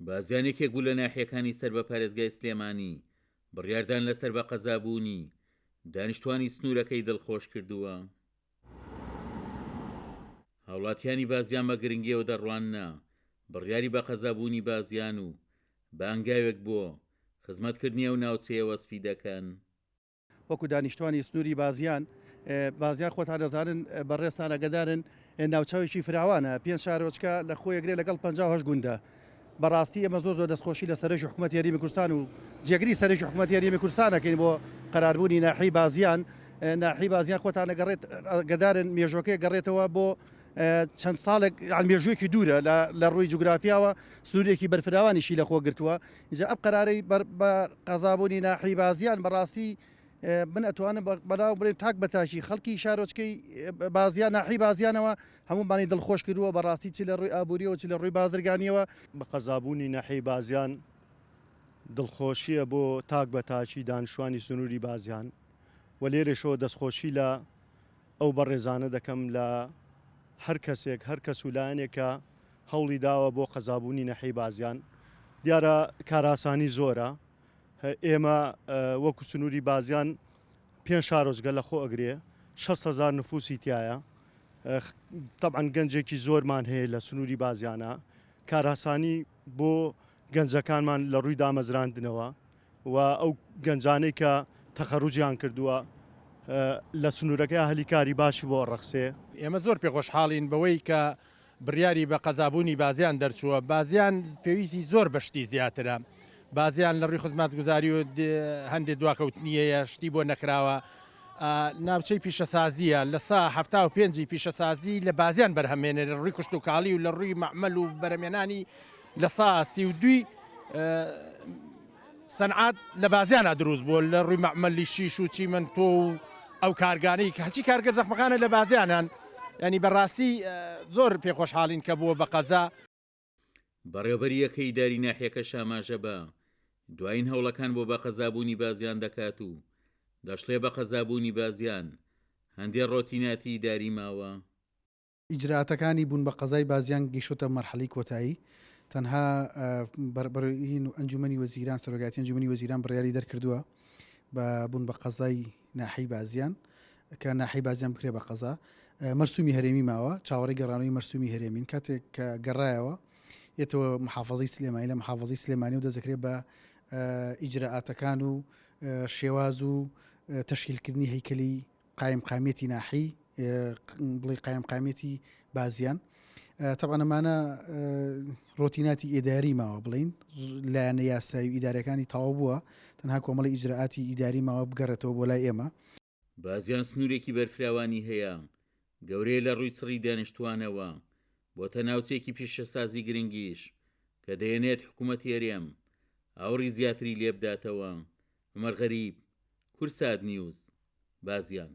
بازیان یەکێک بوو لە ناحیەکانی سەر بە پارێزگای سلێمانی، بڕیاردان لەسەر بە قەزابوونی، دانیشتوانی سنوورەکەی دڵخۆش کردووە. هاوڵاتیانی بازیان بە گرنگیەوە دەڕواننە بڕیاری بە قەزابوونی بازیان و بە هەنگاوێک بۆ خزمەتکردنی ئەو ناوچەیە وەسفی دەکەن. وەکو دانیشتوانی سنووری بازیان، بازیان خۆتان دەزانن بەڕێزتان ئاگادارن ناوچەیەکی فراوانە پێنج شارۆچکە لە خۆیەگرێ لەگەڵ 58 گوندە بەڕاستی ئێمە زۆر زۆر دەستخۆشی لە سەرۆکی حکوومەتی هەرێمی کوردستان و جێگری سەرۆکی حکوومەتی هەرێمی کوردستان ئەکەین بۆ قەراربوونی ناحیەی بازیان ناحیەی بازیان خۆتان ئەگەڕێت ئاگادارن مێژوەکەی گەڕێتەوە بۆ چەند ساڵێک یان مێژوویەکی دوورە لە ڕووی جوگرافیاوە سنوورێکی بەرفراوانیشی لەخۆ گرتووە ئینجا ئەم قەرارەی بە قەزابوونی ناحیەی بازیان بەڕاستی من ئەتوانم بەناو بڵێم تاک بە تاکی خەڵکی شارۆچکەی بازیان ناحیەی بازیانەوە هەموومانی دڵخۆش کردووە بەڕاستی چ لە ڕووی ئابووریەوە چ لە ڕووی بازرگانیەوە. بە قەزابوونی ناحیەی بازیان دڵخۆشیە بۆ تاک بە تاکی دانیشتوانی سنووری بازیان و لێرەشەوە دەستخۆشی لە ئەو بەڕێزانە دەکەم لە هەر کەسێک هەر کەس و لایەنێک کە هەوڵی داوە بۆ قەزابوونی نەحەی بازیان دیارە کارئاسانی زۆرە ئێمە وەکو سنووری بازیان پێنج شارۆچگە لە خۆ ئەگرێ 6 هزار نفوسی تایە طبعا گەنجێکی زۆرمان هەیە لە سنووری بازیانە کاراسانی بۆ گەنجەکانمان لە ڕووی دامەزراندنەوە و ئەو گەنجانەی کە تەخەروجیان کردووە لە سنوورەکەیا هەلی کاری باشی بۆ ئەڕەخسێ. ئێمە زۆر پێخۆشحاڵین بەوەی کە بڕیاری بە قەزابوونی بازیان دەرچووە، بازیان پێویستی زۆر بە شتی زیاترە، بازیان لە ڕووی خزمەتگوزاری و هەندێ دواکەوتنی هەیە، شتی بۆ نەکراوە، ناوچەی پیشەسازییە، لە سا 75 ی پیشەسازی لە بازیان بەرهەمێنێ لە ڕووی کشتوکاڵی و لە ڕووی مەعمەل و بەرهەمێنانی لە سا 32 ی سەنعات لە بازیانا دروست بووە لە ڕووی مەعمەلی شیش و چیمەنتۆ و ئەو کارگانەی کە هەرچی کارگە زەخمەکانە لە بازیانان ینی بەڕاستی زۆر پێخۆشحاڵین کە بووە بە قەزا. بەڕێوەبەری یەکەی ئیداری ناحیەکەش ئاماژە بە دوایین هەوڵەکان بۆ بەقەزابوونی بازیان دەکات و دەشڵێ بەقەزابوونی بازیان هەندێ ڕۆتیناتی ئیداری ماوە. ئیجرائاتەکانی بوون بە قەزای بازیان گەیشتۆتە مەرحەلەی کۆتایی، تەنها بەڕێوەبەری ئەنجومەنی وەزیران، سەرۆکایەتی ئەنجومەنی وەزیران بڕیاری دەرکردووە بە بوون بە قەزای ناحیەی بازیان کە ناحیەی بازیان بکرێ بە قەزا. مەرسومی هەرێمی ماوە، چاوەڕێی گەڕانەوەی مەرسومی هەرێمین، کاتێک کە گەڕایەوە یەتەوە محافەزەی سلێمانی، لە محافەزەی سلێمانیەوە دەست دەکرێت بە ئیجرائاتەکان و شێواز و تەشکیلکردنی هەیکەلی قایمقامیەتی ناحی بڵێ قایمقامیەتی بازیان تەبعەن ئەمانە ڕۆتیناتی ئیداری ماوە بڵین لایەنە یاسایی و ئیدارەکانی تەواو بووە تەنها کۆمەڵی ئیجرائاتی ئیداری ماوە بگەڕێتەوە بۆ لای ئێمە. بازیان سنوورێکی بەرفراوانی هەیە، گەورەیە لە ڕووی چڕی دانیشتووانەوە، بۆتە ناوچەیەکی پیشەسازی گرنگیش کە دەیەنێت حکوومەتی هەرێم ئاوڕی زیاتری لێبداتەوە. عومەر غەریب، کوردسات نیوز، بازیان.